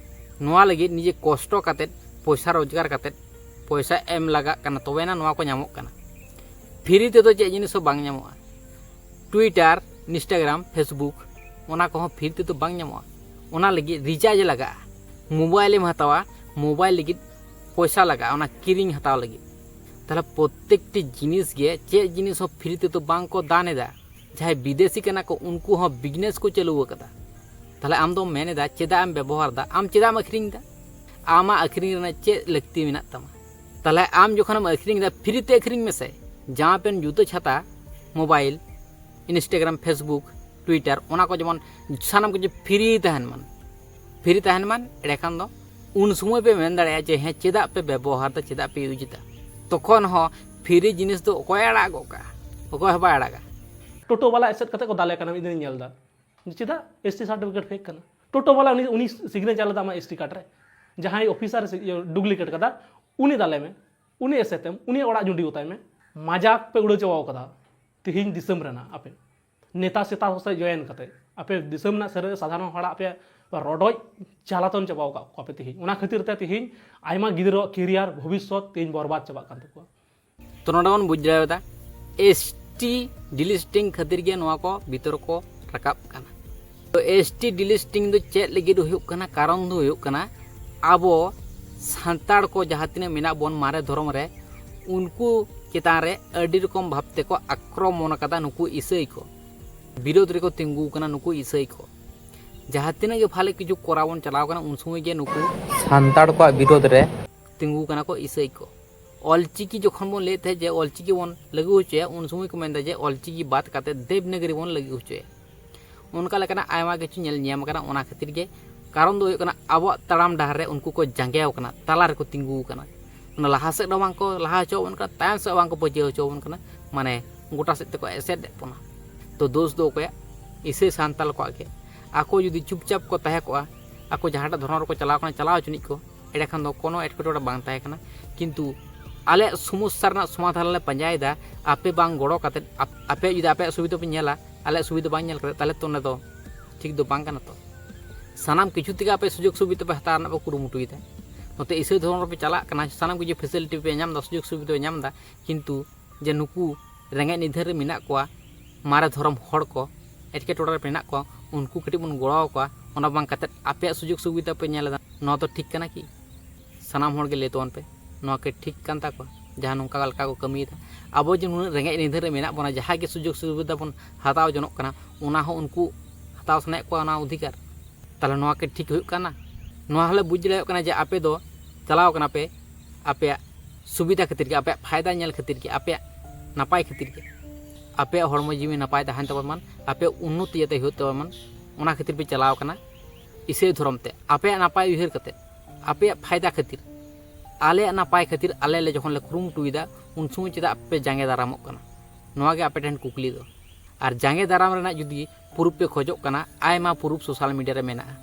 ᱱᱚᱣᱟ ᱞᱟᱹᱜᱤᱫ ᱱᱤᱡᱮ ᱠᱚᱥᱴᱚ ᱠᱟᱛᱮᱫ, ᱯᱚᱭᱥᱟ ᱨᱳᱡᱽᱜᱟᱨ ᱠᱟᱛᱮᱫ, ᱯᱚᱭᱥᱟ ᱮᱢ ᱞᱟᱜᱟᱜ ᱠᱟᱱᱟ, ᱛᱚᱵᱮᱱᱟ ᱱᱚᱣᱟ ᱠᱚ ᱧᱟᱢᱚᱜ ᱠᱟᱱᱟ᱾ ᱯᱷᱨᱤ ᱛᱮᱫᱚ ᱪᱮᱫ ᱡᱤᱱᱤᱥ ᱦᱚᱸ ᱵᱟᱝ ᱧᱟᱢᱚᱜᱼᱟ᱾ ᱴᱩᱭᱴᱟᱨ, ᱤᱱᱥᱴᱟᱜᱨᱟᱢ, ᱯᱷᱮᱥᱵᱩᱠ, ᱚᱱᱟ ᱠᱚᱦᱚᱸ ᱯᱷᱨᱤ ᱛᱮᱫᱚ ᱵᱟᱝ ᱧᱟᱢᱚᱜᱼᱟ᱾ ᱚᱱᱟ ᱞᱟᱹᱜᱤᱫ ᱨᱤᱪᱟᱨᱡᱽ ᱞᱟᱜᱟᱜᱼᱟ᱾ ᱢᱳᱵᱟᱭᱤᱞᱮᱢ ᱦᱟᱛᱟᱣᱟ, ᱢᱳᱵᱟᱭᱤᱞ ᱞᱟᱹᱜᱤᱫ ᱯᱚᱭᱥᱟ ᱞᱟᱜᱟᱜᱼᱟ, ᱚᱱᱟ ᱠᱤᱨᱤᱧ ᱦᱟᱛᱟᱣ ᱞᱟᱹᱜᱤᱫ᱾ ᱛᱟᱦᱚᱞᱮ ᱯᱨᱚᱛᱮᱠᱴᱤ ᱡᱤᱱᱤᱥ ᱜᱮ, ᱪᱮᱫ ᱡᱤᱱᱤᱥ ᱦᱚᱸ ᱯᱷᱨᱤ ᱛᱮᱫᱚ ᱵᱟᱝ ᱠᱚ ᱫᱟᱱ ᱮᱫᱟ᱾ ᱡᱟᱦᱟᱸᱭ ᱵᱤᱫᱮᱥᱤ ᱠᱟᱱᱟ ᱠᱚ, ᱩᱱᱠᱩ ᱦᱚᱸ ᱵᱤᱡᱽᱱᱮᱥ ᱠᱚ ᱪᱟᱹᱞᱩ ᱟᱠᱟᱫᱟ᱾ ᱛᱟᱦᱚᱞᱮ ᱟᱢ ᱫᱚᱢ ᱢᱮᱱ ᱮᱫᱟ, ᱪᱮᱫᱟᱜ ᱮᱢ ᱵᱮᱵᱚᱦᱟᱨ ᱮᱫᱟ? ᱟᱢ ᱪᱮᱫᱟᱜ ᱮᱢ ᱟᱹᱠᱷᱨᱤᱧ ᱮᱫᱟ? ᱟᱢᱟᱜ ᱟᱹᱠᱷᱨᱤᱧ ᱨᱮᱱᱟᱜ ᱪᱮᱫ ᱞᱟᱹᱠᱛᱤ ᱢᱮᱱᱟᱜ ᱛᱟᱢᱟ? ᱛᱟᱦᱚᱞᱮ ᱟᱢ ᱡᱚᱠᱷᱚᱱᱮᱢ ᱟᱹᱠᱷᱨᱤᱧ ᱮᱫᱟ, ᱯᱷᱨᱤ ᱛᱮ ᱟᱹᱠᱷᱨᱤᱧ ᱢᱮᱥᱮ᱾ ᱡᱟᱢᱟ ᱯᱮᱱᱴ, ᱡᱩᱛᱟᱹ, ᱪᱷᱟᱛᱟ, ᱢᱳᱵᱟᱭᱤᱞ, ᱤᱱᱥᱴᱟᱜᱨᱟᱢ, ᱯᱷᱮᱥᱵᱩᱠ, ᱴᱩᱭᱴᱟᱨ, ᱚᱱᱟ ᱠᱚ ᱡᱮᱢᱚᱱ ᱥᱟᱱᱟᱢ ᱠᱤᱪᱷᱩ ᱯᱷᱨᱤ ᱛᱟᱦᱮᱱ ᱢᱟ᱾ ᱯᱷᱨᱤ ᱛᱟᱦᱮᱱ ᱢᱟ, ᱮᱸᱰᱮᱠᱷᱟᱱ ᱫᱚ ᱩᱱ ᱥᱚᱢᱚᱭ ᱯᱮ ᱢᱮᱱ ᱫᱟᱲᱮᱭᱟᱜᱼᱟ ᱡᱮ, ᱦᱮᱸ, ᱪᱮᱫᱟᱜ ᱯᱮ ᱵᱮᱵᱚᱦᱟᱨ ᱮᱫᱟ, ᱪᱮᱫᱟᱜ ᱯᱮ ᱤᱭᱩᱡᱽ ᱮᱫᱟ? ᱛᱚᱠᱷᱚᱱ ᱦᱚᱸ ᱯᱷᱨᱤ ᱡᱤᱱᱤᱥ ᱫᱚ ᱚᱠᱚᱭ ᱟᱲᱟᱜ ᱜᱚᱜ ᱠᱟᱜᱼᱟ? ᱚᱠᱚᱭ ᱦᱚᱸ ᱵᱟᱭ ᱟᱲᱟᱜᱟ᱾ ᱴᱳᱴᱳ ᱵᱟᱞᱟ ᱮᱥᱮᱫ ᱠᱟᱛᱮ ᱠᱚ ᱫᱟᱞᱮ ᱠᱟᱱᱟ, ᱢᱤᱫ ᱫᱤᱱ ᱧᱮᱞ ᱮᱫᱟ᱾ ᱪᱮᱫᱟᱜ? ᱮᱥ ᱴᱤ ᱥᱟᱨᱴᱤᱯᱷᱤᱠᱮᱴ ᱯᱷᱮᱠ ᱠᱟᱱᱟ᱾ ᱴᱳᱴᱳ ᱵᱟᱞᱟ ᱩᱱᱤ, ᱩᱱᱤ ᱥᱤᱜᱽᱱᱮᱪᱟᱨ ᱞᱮᱫᱟ ᱟᱢᱟᱜ ᱮᱥ ᱴᱤ ᱠᱟᱨᱰ ᱨᱮ᱾ ᱡᱟᱦᱟᱸᱭ ᱚᱯᱷᱤᱥᱟᱨ ᱰᱩᱯᱞᱤᱠᱮᱴ ᱠᱟᱫᱟ, ᱩᱱᱤ ᱫᱟᱞᱮ ᱢᱮ, ᱩᱱᱤ ᱮᱥᱮᱫ ᱮᱢ, ᱩᱱᱤᱭᱟᱜ ᱚᱲᱟᱜ ᱡᱩᱸᱰᱤ ᱚᱛᱟᱭ ᱢᱮ᱾ ᱢᱟᱡᱟᱠ ᱯᱮ ᱩᱲᱟᱹᱣ ᱪᱟᱵᱟᱣ ᱠᱟᱫᱟ ᱛᱤᱦᱤᱧ ᱫᱤᱥᱚᱢ ᱨᱮᱱᱟᱜ᱾ ᱟᱯᱮ ᱱᱮᱛᱟ ᱥᱮᱛᱟ ᱠᱚ ᱥᱟᱛᱮ ᱡᱚᱭᱮᱱ ᱠᱟᱛᱮ, ᱟᱯᱮ ᱫᱤᱥᱚᱢ ᱨᱮᱱᱟᱜ ᱥᱟᱹᱨᱤ ᱥᱟᱫᱷᱟᱨᱚᱱ ᱦᱚᱲᱟᱜ ᱟᱯᱮ ᱨᱚᱰᱚᱡ ᱪᱟᱞᱟᱛᱚᱱ ᱪᱟᱵᱟᱣ ᱟᱠᱟᱫ ᱠᱚᱣᱟ ᱯᱮ ᱛᱤᱦᱤᱧ᱾ ᱚᱱᱟ ᱠᱷᱟᱹᱛᱤᱨ ᱛᱮ ᱛᱤᱦᱤᱧ ᱟᱭᱢᱟ ᱜᱤᱫᱽᱨᱟᱹᱣᱟᱜ ᱠᱮᱨᱤᱭᱟᱨ, ᱵᱷᱚᱵᱤᱥᱥᱚᱛ ᱛᱤᱦᱤᱧ ᱵᱚᱨᱵᱟᱫ ᱪᱟᱵᱟᱜ ᱠᱟᱱ ᱛᱟᱠᱚᱣᱟ᱾ ᱛᱚ ᱱᱚᱰᱮ ᱵᱚᱱ ᱵᱩᱡᱽ ᱫᱟᱲᱮᱭᱟᱫᱟ, ᱮᱥ ᱴᱤ ᱰᱤᱞᱤᱥᱴᱤᱝ ᱠᱷᱟᱹᱛᱤᱨ ᱜᱮ ᱱᱚᱣᱟ ᱠᱚ ᱵᱤᱛᱚᱨᱠᱚ ᱨᱟᱠᱟᱵ ᱠᱟᱱᱟ᱾ ᱛᱚ ᱮᱥ ᱴᱤ ᱰᱤᱞᱤᱥᱴᱤᱝ ᱫᱚ ᱪᱮᱫ ᱞᱟᱹᱜᱤᱫ ᱦᱩᱭᱩᱜ ᱠᱟᱱᱟ? ᱠᱟᱨᱚᱱ ᱫᱚ ᱦᱩᱭᱩᱜ ᱠᱟᱱᱟ, ᱟᱵᱚ ᱥᱟᱱᱛᱟᱲ ᱠᱚ ᱡᱟᱦᱟᱸ ᱛᱤᱱᱟᱹᱜ ᱢᱮᱱᱟᱜ ᱵᱚᱱ ᱢᱟᱨᱮ ᱫᱷᱚᱨᱚᱢ ᱨᱮ, ᱩᱱᱠᱩ ᱪᱮᱛᱟᱱ ᱨᱮ ᱟᱹᱰᱤ ᱨᱚᱠᱚᱢ ᱵᱷᱟᱵᱽ ᱛᱮᱠᱚ ᱟᱠᱨᱚᱢᱚᱱ ᱟᱠᱟᱫᱟ ᱱᱩᱠᱩ ᱤᱥᱟᱹᱭ ᱠᱚ᱾ ᱵᱤᱨᱳᱫᱷ ᱨᱮᱠᱚ ᱛᱤᱸᱜᱩ ᱟᱠᱟᱱᱟ ᱱᱩᱠᱩ ᱤᱥᱟᱹᱭ ᱠᱚ᱾ ᱡᱟᱦᱟᱸ ᱛᱤᱱᱟᱹᱜ ᱜᱮ ᱵᱷᱟᱞᱮ ᱠᱤᱪᱷᱩ ᱠᱚᱨᱟᱣ ᱵᱚᱱ ᱪᱟᱞᱟᱣ ᱠᱟᱱᱟ, ᱩᱱ ᱥᱚᱢᱚᱭ ᱜᱮ ᱱᱩᱠᱩ ᱥᱟᱱᱛᱟᱲ ᱠᱚᱣᱟᱜ ᱵᱤᱨᱳᱫᱷ ᱨᱮ ᱛᱤᱸᱜᱩ ᱠᱟᱱᱟ ᱠᱚ ᱤᱥᱟᱹᱭ ᱠᱚ᱾ ᱚᱞᱪᱤᱠᱤ ᱡᱚᱠᱷᱚᱱ ᱵᱚᱱ ᱞᱟᱹᱭᱮᱫ ᱛᱟᱦᱮᱸᱫ ᱡᱮ ᱚᱞᱪᱤᱠᱤ ᱵᱚᱱ ᱞᱟᱹᱜᱩ ᱦᱚᱪᱚᱭᱟ, ᱩᱱ ᱥᱚᱢᱚᱭ ᱠᱚ ᱢᱮᱱᱫᱟ ᱡᱮ ᱚᱞᱪᱤᱠᱤ ᱵᱟᱫ ᱠᱟᱛᱮ ᱫᱮᱵᱽᱱᱟᱜᱚᱨᱤ ᱵᱚᱱ ᱞᱟᱹᱜᱩ ᱦᱚᱪᱚᱭᱟ᱾ ᱚᱱᱠᱟ ᱞᱮᱠᱟᱱᱟᱜ ᱟᱭᱢᱟ ᱠᱤᱪᱷᱩ ᱧᱮᱞ ᱧᱟᱢ ᱟᱠᱟᱱᱟ᱾ ᱚᱱᱟ ᱠᱷᱟᱹᱛᱤᱨ ᱜᱮ ᱠᱟᱨᱚᱱ ᱫᱚ ᱦᱩᱭᱩᱜ ᱠᱟᱱᱟ, ᱟᱵᱚᱣᱟᱜ ᱛᱟᱲᱟᱢ ᱰᱟᱦᱟᱨ ᱨᱮ ᱩᱱᱠᱩ ᱠᱚ ᱡᱟᱸᱜᱮᱣ ᱟᱠᱟᱱᱟ, ᱛᱟᱞᱟ ᱨᱮᱠᱚ ᱛᱤᱸᱜᱩ ᱟᱠᱟᱱᱟ᱾ ᱚᱱᱟ ᱞᱟᱦᱟ ᱥᱮᱫ ᱦᱚᱸ ᱵᱟᱝ ᱠᱚ ᱞᱟᱦᱟ ᱦᱚᱪᱚ ᱟᱵᱚᱱ ᱠᱟᱱᱟ, ᱛᱟᱭᱚᱢ ᱥᱮᱫ ᱦᱚᱸ ᱵᱟᱝ ᱠᱚ ᱯᱟᱹᱪᱟᱹ ᱦᱚᱪᱚ ᱟᱵᱚᱱ ᱠᱟᱱᱟ, ᱢᱟᱱᱮ ᱜᱚᱴᱟ ᱥᱮᱫ ᱛᱮᱠᱚ ᱮᱥᱮᱫ ᱮᱫ ᱵᱚᱱᱟ᱾ ᱛᱚ ᱫᱳᱥ ᱫᱚ ᱚᱠᱚᱭᱟᱜ? ᱤᱥᱟᱹᱭ ᱥᱟᱱᱛᱟᱞ ᱠᱚᱣᱟᱜ ᱜᱮ᱾ ᱟᱠᱚ ᱡᱩᱫᱤ ᱪᱩᱯᱪᱟᱯ ᱠᱚ ᱛᱟᱦᱮᱸ ᱠᱚᱜᱼᱟ, ᱟᱠᱚ ᱡᱟᱦᱟᱸᱴᱟᱜ ᱫᱷᱚᱨᱚᱢ ᱨᱮᱠᱚ ᱪᱟᱞᱟᱣ ᱠᱟᱱᱟ, ᱪᱟᱞᱟᱣ ᱦᱚᱪᱚᱱᱤᱡ ᱠᱚ, ᱮᱸᱰᱮᱠᱷᱟᱱ ᱫᱚ ᱠᱳᱱᱳ ᱮᱴᱠᱮᱴᱚᱬᱮ ᱵᱟᱝ ᱛᱟᱦᱮᱸ ᱠᱟᱱᱟ᱾ ᱠᱤᱱᱛᱩ ᱟᱞᱮᱭᱟᱜ ᱥᱚᱢᱚᱥᱥᱟ ᱨᱮᱱᱟᱜ ᱥᱚᱢᱟᱫᱷᱟᱱ ᱞᱮ ᱯᱟᱸᱡᱟᱭᱮᱫᱟ, ᱟᱯᱮ ᱵᱟᱝ ᱜᱚᱲᱚ ᱠᱟᱛᱮᱫ, ᱟᱯ-, ᱟᱯᱮ ᱡᱩᱫᱤ ᱟᱯᱮᱭᱟᱜ ᱥᱩᱵᱤᱫᱷᱟ ᱯᱮ ᱧᱮᱞᱟ, ᱟᱞᱮᱭᱟᱜ ᱥᱩᱵᱤᱫᱷᱟ ᱵᱟᱝ ᱧᱮᱞ ᱠᱟᱛᱮ, ᱛᱟᱦᱚᱞᱮ ᱛᱚ ᱚᱱᱟ ᱫᱚ ᱴᱷᱤᱠ ᱫᱚ ᱵᱟᱝ ᱠᱟᱱᱟ ᱛᱚ᱾ ᱥᱟᱱᱟᱢ ᱠᱤᱪᱷᱩ ᱛᱮᱜᱮ ᱟᱯᱮ ᱥᱩᱡᱳᱜᱽ ᱥᱩᱵᱤᱫᱷᱟ ᱯᱮ ᱦᱟᱛᱟᱣ ᱨᱮᱱᱟᱜ ᱯᱮ ᱠᱩᱨᱩᱢᱩᱴᱩᱭᱮᱫᱟ᱾ ᱱᱚᱛᱮ ᱤᱥᱟᱹᱭ ᱫᱷᱚᱨᱚᱢ ᱨᱮᱯᱮ ᱪᱟᱞᱟᱜ ᱠᱟᱱᱟ, ᱥᱟᱱᱟᱢ ᱠᱤᱪᱷᱩ facility ᱯᱮ ᱧᱟᱢ ᱮᱫᱟ, ᱥᱩᱡᱳᱜᱽ ᱥᱩᱵᱤᱫᱷᱟ ᱯᱮ ᱧᱟᱢ ᱮᱫᱟ, ᱠᱤᱱᱛᱩ ᱡᱮ ᱱᱩᱠᱩ ᱨᱮᱸᱜᱮᱡ ᱱᱤᱫᱷᱟᱹᱱ ᱨᱮ ᱢᱮᱱᱟᱜ ᱠᱚᱣᱟ, ᱢᱟᱨᱮ ᱫᱷᱚᱨᱚᱢ ᱦᱚᱲ ᱠᱚ ᱮᱴᱠᱮᱴᱚᱬᱮ ᱨᱮ ᱢᱮᱱᱟᱜ ᱠᱚᱣᱟ, ᱩᱱᱠᱩ ᱠᱟᱹᱴᱤᱡ ᱵᱚᱱ ᱜᱚᱲᱚ ᱟᱠᱚᱣᱟ, ᱚᱱᱟ ᱵᱟᱝ ᱠᱟᱛᱮᱫ ᱟᱯᱮᱭᱟᱜ ᱥᱩᱡᱳᱜᱽ ᱥᱩᱵᱤᱫᱷᱟ ᱯᱮ ᱧᱮᱞ ᱮᱫᱟ, ᱱᱚᱣᱟ ᱫᱚ ᱴᱷᱤᱠ ᱠᱟᱱᱟ ᱠᱤ? ᱥᱟᱱᱟᱢ ᱦᱚᱲ ᱜᱮ ᱞᱟᱹᱭ ᱛᱟᱵᱚᱱ ᱯᱮ, ᱱᱚᱣᱟ ᱠᱤ ᱴᱷᱤᱠ ᱠᱟᱱ ᱛᱟᱠᱚᱣᱟ ᱡᱟᱦᱟᱸ ᱱᱚᱝᱠᱟ ᱞᱮᱠᱟ ᱠᱚ ᱠᱟᱹᱢᱤᱭᱮᱫᱟ? ᱟᱵᱚ ᱡᱮ ᱱᱩᱱᱟᱹᱜ ᱨᱮᱸᱜᱮᱡ ᱱᱤᱫᱷᱟᱹᱱ ᱨᱮ ᱢᱮᱱᱟᱜ ᱵᱚᱱᱟ, ᱡᱟᱦᱟᱸᱭ ᱜᱮ ᱥᱩᱡᱳᱜᱽ ᱥᱩᱵᱤᱫᱷᱟ ᱵᱚᱱ ᱦᱟᱛᱟᱣ ᱡᱚᱱᱚᱜ ᱠᱟᱱᱟ, ᱚᱱᱟ ᱦᱚᱸ ᱩᱱᱠᱩ ᱦᱟᱛᱟᱣ ᱥᱟᱱᱟᱭᱮᱫ ᱠᱚᱣᱟ ᱚᱱᱟ ᱚᱫᱷᱤᱠᱟᱨ᱾ ᱛᱟᱦᱚᱞᱮ ᱱᱚᱣᱟ ᱠᱤ ᱴᱷᱤᱠ ᱦᱩᱭᱩᱜ ᱠᱟᱱᱟ? ᱱᱚᱣᱟ ᱦᱚᱸᱞᱮ ᱵᱩᱡᱽ ᱫᱟᱲᱮᱭᱟᱜ ᱠᱟᱱᱟ ᱡᱮ ᱟᱯᱮ ᱫᱚ ᱪᱟᱞᱟᱣ ᱠᱟᱱᱟ ᱯᱮ ᱟᱯᱮᱭᱟᱜ ᱥᱩᱵᱤᱫᱷᱟ ᱠᱷᱟᱹᱛᱤᱨ ᱜᱮ, ᱟᱯᱮᱭᱟᱜ ᱯᱷᱟᱭᱫᱟ ᱧᱮᱞ ᱠᱷᱟᱹᱛᱤᱨ ᱜᱮ, ᱟᱯᱮᱭᱟᱜ ᱱᱟᱯᱟᱭ ᱠᱷᱟᱹᱛᱤᱨ ᱜᱮ, ᱟᱯᱮᱭᱟᱜ ᱦᱚᱲᱢᱚ ᱡᱤᱣᱤ ᱱᱟᱯᱟᱭ ᱛᱟᱦᱮᱱ ᱛᱟᱵᱚᱱ ᱢᱟ, ᱟᱯᱮᱭᱟᱜ ᱩᱱᱱᱚᱛᱤ ᱡᱟᱛᱮ ᱦᱩᱭᱩᱜ ᱛᱟᱵᱚᱱ ᱢᱟ, ᱚᱱᱟ ᱠᱷᱟᱹᱛᱤᱨ ᱯᱮ ᱪᱟᱞᱟᱣ ᱠᱟᱱᱟ ᱤᱥᱟᱹᱭ ᱫᱷᱚᱨᱚᱢ ᱛᱮ, ᱟᱯᱮᱭᱟᱜ ᱱᱟᱯᱟᱭ ᱩᱭᱦᱟᱹᱨ ᱠᱟᱛᱮ, ᱟᱯᱮᱭᱟᱜ ᱯᱷᱟᱭᱫᱟ ᱠᱷᱟᱹᱛᱤᱨ, ᱟᱞᱮᱭᱟᱜ ᱱᱟᱯᱟᱭ ᱠᱷᱟᱹᱛᱤᱨ ᱟᱞᱮ ᱞᱮ ᱡᱚᱠᱷᱚᱱ ᱞᱮ ᱠᱩᱨᱩᱢᱩᱴᱩᱭᱮᱫᱟ, ᱩᱱ ᱥᱚᱢᱚᱭ ᱪᱮᱫᱟᱜ ᱯᱮ ᱡᱟᱸᱜᱮ ᱫᱟᱨᱟᱢᱚᱜ ᱠᱟᱱᱟ? ᱱᱚᱣᱟ ᱜᱮ ᱟᱯᱮ ᱴᱷᱮᱱ ᱠᱩᱠᱞᱤ ᱫᱚ᱾ ᱟᱨ ᱡᱟᱸᱜᱮ ᱫᱟᱨᱟᱢ ᱨᱮᱱᱟᱜ ᱡᱩᱫᱤ ᱯᱨᱩᱯᱷ ᱯᱮ ᱠᱷᱚᱡᱚᱜ ᱠᱟᱱᱟ, ᱟᱭᱢᱟ ᱯᱨᱩᱯᱷ ᱥᱳᱥᱟᱞ ᱢᱤᱰᱤᱭᱟ ᱨᱮ ᱢᱮᱱᱟᱜᱼᱟ᱾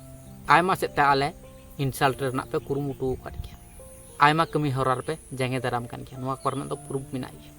ᱟᱭᱢᱟ ᱥᱮᱫ ᱛᱮ ᱟᱞᱮ ᱤᱱᱥᱟᱞᱴ ᱨᱮᱱᱟᱜ ᱯᱮ ᱠᱩᱨᱩᱢᱩᱴᱩ ᱟᱠᱟᱫ ᱜᱮᱭᱟ, ᱟᱭᱢᱟ ᱠᱟᱹᱢᱤ ᱦᱚᱨᱟ ᱨᱮᱯᱮ ᱡᱟᱸᱜᱮ ᱫᱟᱨᱟᱢ ᱠᱟᱱ ᱜᱮᱭᱟ, ᱱᱚᱣᱟ ᱠᱚᱨᱮᱱᱟᱜ ᱫᱚ ᱯᱨᱩᱯᱷ ᱢᱮᱱᱟᱜ ᱜᱮᱭᱟ᱾